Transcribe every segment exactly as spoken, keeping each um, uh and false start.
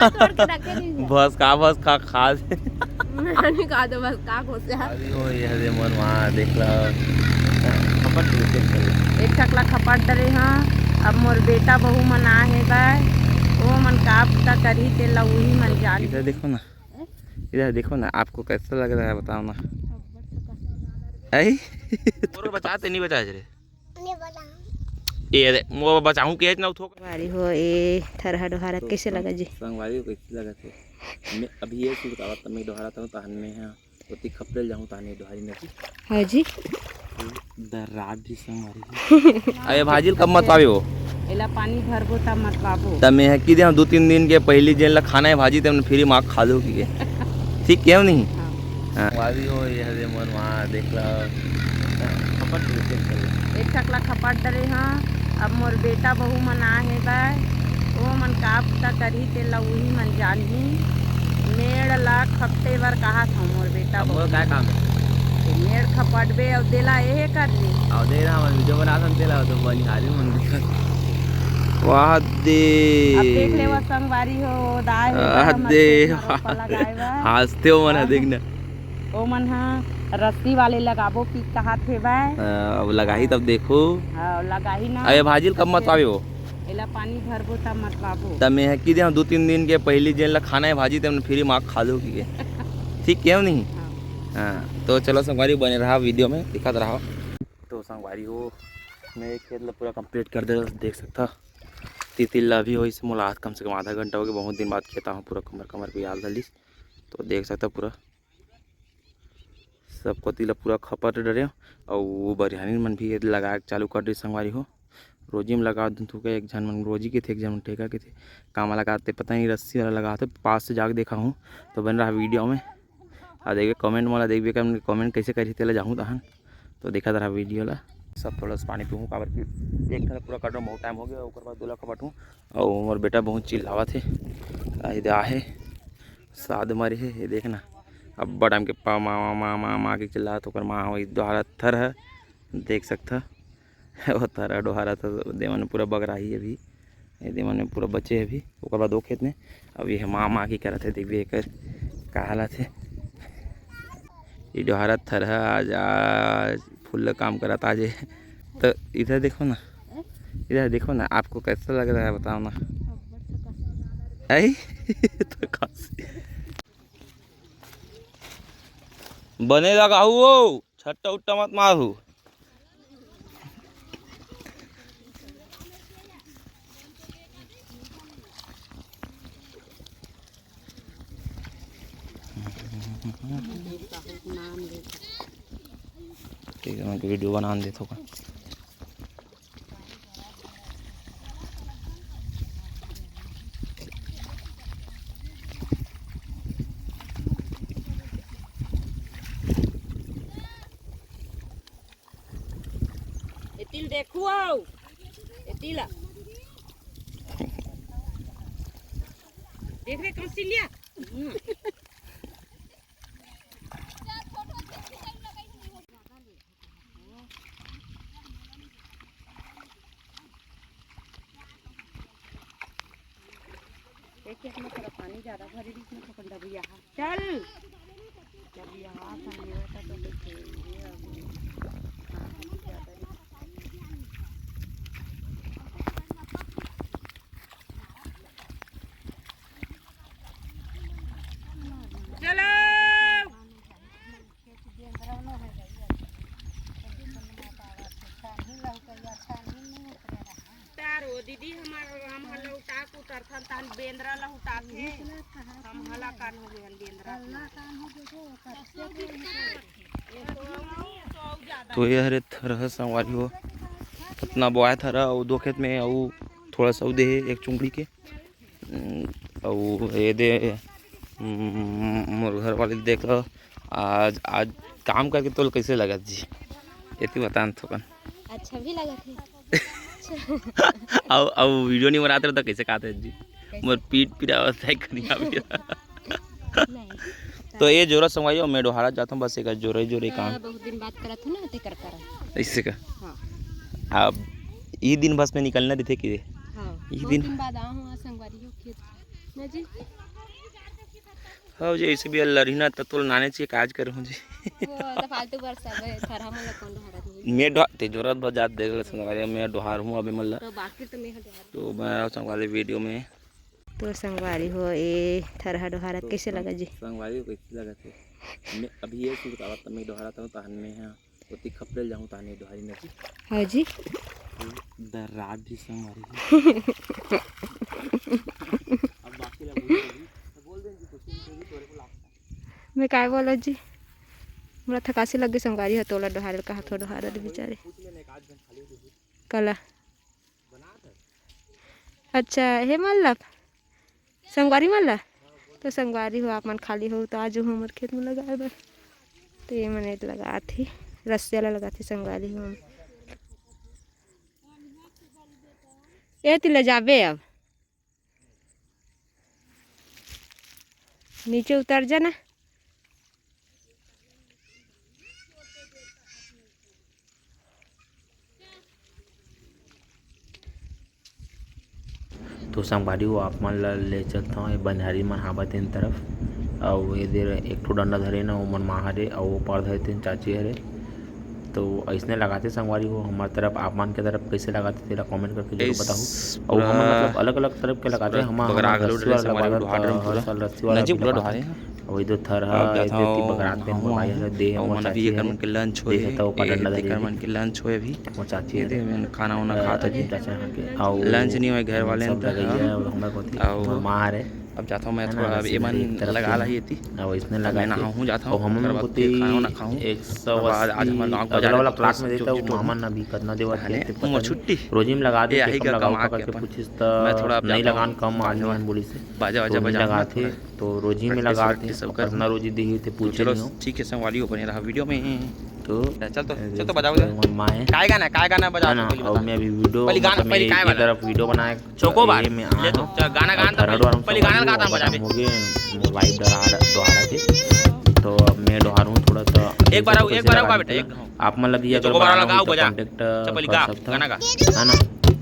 तोड़ के रखे नहीं है। भस का, भस का, खा दे। नहीं खा दो, भस का खोसे है। अभी वो ये हरे मोर माँ देख ला। खपट दे, देख ला। एक ठकला खपट डरे हाँ। अब मोर बेटा बहू मन आ हे बा, वो मन का पता करही, तेला उही मन जान। इधर देखो ना, इधर देखो ना, आपको कैसा लग रहा है बताओ ना। आई? मोर बचाते नहीं बचाए रे। ये दे, मोर बचाऊं के ना उठो। संगवारी हो, ए थरहा डोहारा कैसे लगा जी? संगवारी हो, कैसे लगा थे? मैं अभी ये सुरतावत में डोहारा था, तहन में है। ओती खपरे जाऊं, तहन ये डोहारी नहीं। हाँ जी। दर्रात भी संगवारी हो। अरे भाजी ल कब मत पावे हो? एला पानी भरबो तब मत पाबो। तब मैं की दे, दो तीन दिन के पहली जेन ला खाना है भाजी, तेमन फ्री मार खा लो की। ठीक है नहीं? हाँ। हाँ। भाभी हो, ये हरे मोर माँ देख ला। खपट दे, देख ला। एक ठकला खपट डरे हाँ। अब मोर बेटा बहू मन आ हे बा, वो मन का पता करही, तेला उही मन जानही। मेड़ ला खपटे बर कहा था मोर बेटा अब बहू। मोर का काम है? ते मेड़ खपटबे, अब देला एहे कर ली। अब दे रहा, हम वीडियो बना सकते ला, तो बनिहारी मन दिखत। वाह दे। अब देख ले, वो संगवारी हो, दाय हे बा, आ मत दे। देख ना, रोपा लगाए बा। हंसते हो मन ह, हाँ। देख ना। ओ मन ह रस्सी वाले लगाबो कि कहात हे बा। हाँ, अब लगाही तब देखो। हाँ, लगाही ना। अरे भाजी ल कब मत पावे हो? एला पानी भरबो तब मत पाबो। तब मैं ह की दे, दो तीन दिन के पहली जेन ला खाना है भाजी, तेमन फ्री मार खा लो की। ठीक है नहीं? हाँ। हाँ, तो चलो संगवारी बने रहा वीडियो में, दिखात रहा। तो संगवारी हो, मैं खेत ला पूरा कंप्लीट कर दे, देख सकता। तितिल ला भी होइस मोला आज कम से कम आधा घंटा हो गया, बहुत दिन बाद खेता हूँ, पूरा कमर कमर पियाल दलिस। तो देख सकता पूरा सब कोती ला पूरा खपट डरे। अउ वो बरिहानी मन भी लगाए के चालू कर दे संगवारी हो। रोजी में लगा दूँ तो एक झन मन रोजी के थे, एक झन मन ठेका के थे। कामा लगाते पता नहीं, रस्सी वाला लगाते, पास से जाके देखा हूँ। तो बन रहा वीडियो में। आ देखबे कमेंट मोला देखबे, कमेंट कैसे करी तेला जाहूँ तहन। तो देखा रहा वीडियो ला। सब थोड़ा सा पानी पीहूँ, काबर कि एक ठन पूरा काटो, बहुत टाइम हो गया, ओकर बाद दूल्हा का बाटू। और मोर बेटा बहुत चिल्लावत हे, आ, इधर आहे, साध मारी हे, ये देखना। अब बड़ा के पा, मा, मा, मा, मा, मा के चिल्लात, ओकर माँ हो, डोहारा थर है, देख सकता। वो थर डोहारा था, देवन पूरा बगराही अभी। ये दे मन में पूरा बचे हे अभी, ओकर बाद ओ खेत में। अब ये माँ, माँ की करत हे, देखबे एकर का हालत हे। ये डोहारा थरहा आज, आज फुल काम करत आज। तो इधर देखो ना, इधर देखो ना, आपको कैसा लग रहा है बताओ ना। आई तो खांसी। बने लगा हो। छट्टा उट्टा मत मारू। ठीक है, मैं वीडियो बना देता हूँ। ए तिल देखू आओ। ए तिल आ। देख रे कौन सी लिया। एक खेत में थोड़ा पानी ज्यादा भरे रहिस में थोकन डबिया हा। चल। डबिया हा, पानी होता तो कुछ ये अब। हाँ, पानी ज्यादा रहिस। चलो। तारो दीदी, हमार, हम हला उठा के उतरथन, तहन बेंदरा ला उठाथे। हम हला कान हो गए हन बेंदरा। तो ये हरे थरहा संगवारी हो, इतना बोआए थरहा, अउ दो खेत में, अउ थोड़ा सा दे हे एक चुंगड़ी के। हम्म, अउ ये दे, हम्म, मोर घर वाले देख लो, आज, आज काम करके तोल कैसे लगत जी? एती बतान थोकन। अच्छा भी लगत हे। अउ, अउ वीडियो नहीं बनाते तो कैसे खाते जी? कैसे? मोर पीठ पीरा होता है, कनिया पीरा। नहीं। तो ये जोरा संगवारी हो, मैं डोहारा जाता हूँ, बस एक जोरे जोरे हाँ, काम। बहुत दिन बाद करत हूँ ना, ते कर कर। ऐसे का? हाँ। अब ई दिन बस में निकलना रहिथे कि हाँ, ई बहुत दिन? दिन बाद आ हूँ, आज संगवारी हो खेत। मैं हो जी, ऐसे भी लड़ही ना, त तोला नाने चाहिए, काज करहूँ जी। वो तो फालतू बर सब है, थरहा मन ला कौन डोहारत नहीं। मैं डोहा-, ते जोरत बजात देख ले संगवारी, मैं डोहारहूँ अबे मन ला। तो बाकी तो मैं डोहार तो मैं संगवारी वीडियो में। तो संगवारी हो, ए थरहा डोहारत तो कैसे संग-, लगा जी? संगवारी हो, कैसे लगा थे? मैं अभी ये सुन बतावा, तब मैं डोहारत हूँ, तहन में हाँ। ओती खपरे ल जाहूं, ताने डोहारी नदी। हाँ जी। दर्राब भी संगवारी है। अब बाकी ला बोल दे जी, तो बोल दे जी, कुछ भी बोल दे, तोरे को लागता। मैं काय बोला जी? मोला थकासी लग गई संगवारी ह, तोला डोहारे ल कहा थो डोहारा दे बेचारे। पूछ लेने एक आध जन खाली दे। कला। बना दे। अच्छा, हे मल्लब। संगवारी मन ला? तो संगवारी हो, आप मन खाली हो तो आ जाओ हमर खेत में लगाए बर। तो ये मने लगात ही, रस्सिया ला लगात ही संगवारी हो हम। ए तिला जाबे अब। नीचे उतर जाना। तो संगवारी हो, आप मन ला ले चलत हव, ये बनिहारी मन हावय तेन तरफ, अउ ये दे एक ठो डंडा धरे न, ओमन माँ हरे, अउ ओ पार धरे तेन चाची हरे। तो अइसने लगाथे संगवारी हो, हमर तरफ, आप मन के तरफ कइसे लगाथे, तेला comment करके जरूर बताहू। अउ हमन मतलब अलग-अलग तरफ के लगाथे, हमन बगरा घलो रस्सी वाला संगवारी हो, डोहार डोहार हर साल रस्सी वाला नजी पूरा डोहारे। अउ इधर थरहा, इधर ती बगरात में मोबाइल हर दे, अउ मोर चाची हर दे, हे त ओकर डंडा धरे, एकर मन के lunch होए अभी। मोर चाची हर खाना वाना खात अभी। चाचा हर के। अउ lunch नहीं होए, घर वाले सब लगइया, अउ हमर कोती, अउ मोर माँ हरे। अब जात हूँ मैं थोड़ा, अब एमन लगा ला ही एती। अउ इसने लगा के नहाहूँ जात हूँ, अउ हमन कोती खाना वाना खाहूँ। एक सौ अस्सी, अगला वाला class में देता हूँ, मामा ना भी करना देवा, छुट्टी। रोजी में लगा दे, कम लगाओ करके पूछिस त नहीं लगान, कम आज नहीं बोलिस। बाजा वाजा बजाहूँ लगाथे। तो रोजी में लगाथे, सब करना रोजी देही ते पूछे नहीं हो। ठीक है संगवारी हो, बने रहा वीडियो में। तो चल तो, चल तो बजाओ, बजाओ। माए काय गाना, काय गाना बजा? अउ मैं अभी वीडियो, पहली गाना, पहली काय वाला? तरफ वीडियो बनाए चोकोबार। ये में ले तो, चल गाना, गाना तो पहली गाना गाता हूँ, बजा बे। मोर wife डोहारा के, तो अब मैं डोहारूँ थोड़ा सा। एक बार आओ, एक बार आओ बेटा, एक आप मन लगी अगर चोकोबार वाला गाओ, बजा। Contact कर सकता, गाना गा। है ना?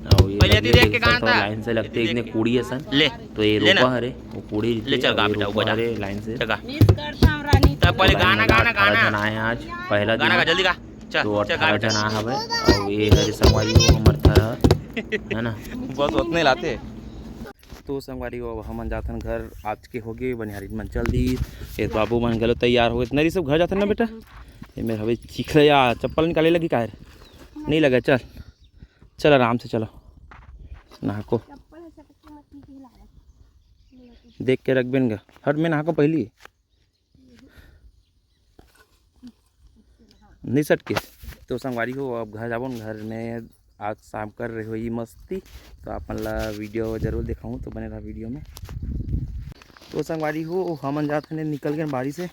अउ ये पहले देख के गाना line से लगते इतने कुड़ी असन। ले। तो ये रोपा हरे, वो पूरी ले चल गा बेटा, ऊपर जा। हरे line से। चल गा। Miss करता हूँ रानी। तब पहले गाना, गाना, गाना। अठारह जन आए हैं आज, पहला दिन। गाना गा, जल्दी गा। चल, तो चल गा अठारह बेटा। जन आए हवे, और ये हरे संगवारी हो हमर थरहा, है ना? बस उतने लाते। तो संगवारी हो, अब हमन जाथन घर, आज के होगे बनिहारी मन चल दी। ये बाबू मन गलो तैयार हो गए। नरी सब घर जाथन ना बेटा? ये मेरे हवे चिखला या चप्पल निकाले लगी काहे? नहीं लगा, चल। चल आराम से चलो। नहाको। देख के रखबे न गा। हट में नहाको पहली। नहीं सटके। तो संगवारी हो, अब घर जाबो न, घर में आज शाम कर रहे हो ये मस्ती। तो आप मन ला वीडियो जरूर दिखाऊँ, तो बने रहा वीडियो में। तो संगवारी हो, हमन जात हने निकल गए बाड़ी से।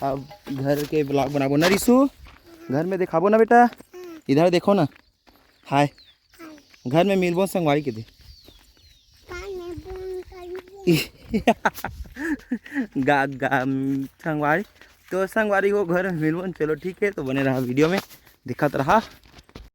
अब घर के vlog बनाबो ना रिशु, घर में दिखाबो ना बेटा, इधर देखो ना। हाय। घर में मिलबो संगवारी के दे। गा, गा, संगवारी। तो संगवारी हो घर में मिलबो न। चलो ठीक है, तो बने रहा वीडियो में, दिखत रहा।